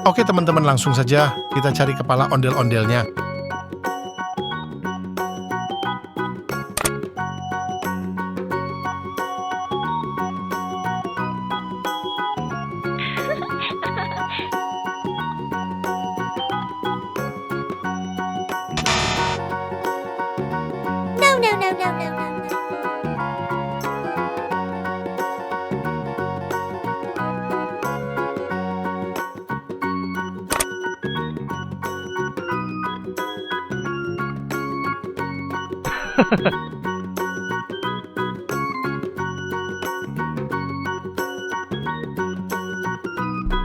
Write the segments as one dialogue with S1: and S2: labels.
S1: Oke teman-teman, langsung saja kita cari kepala ondel-ondelnya.
S2: No, no, no, no, no, no.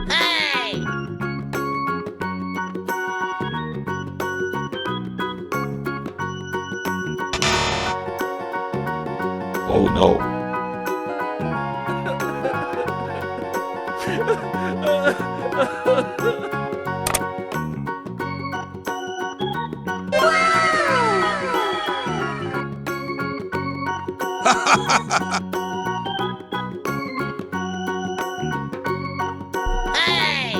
S2: Hey!
S3: Oh no.
S2: Hey!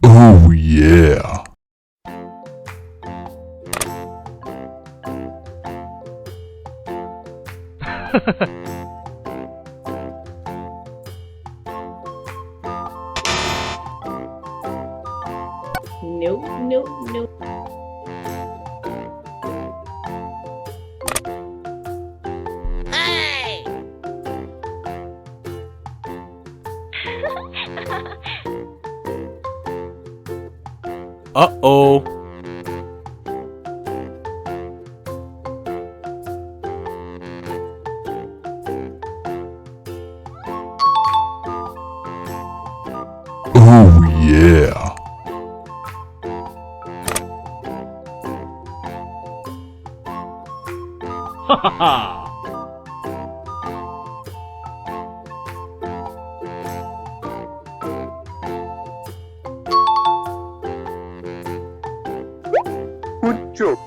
S3: Oh yeah.
S4: Nope, nope, nope.
S2: Hey!
S5: Uh-oh.
S3: Oh yeah.
S5: Ha ha ha.
S6: Good job.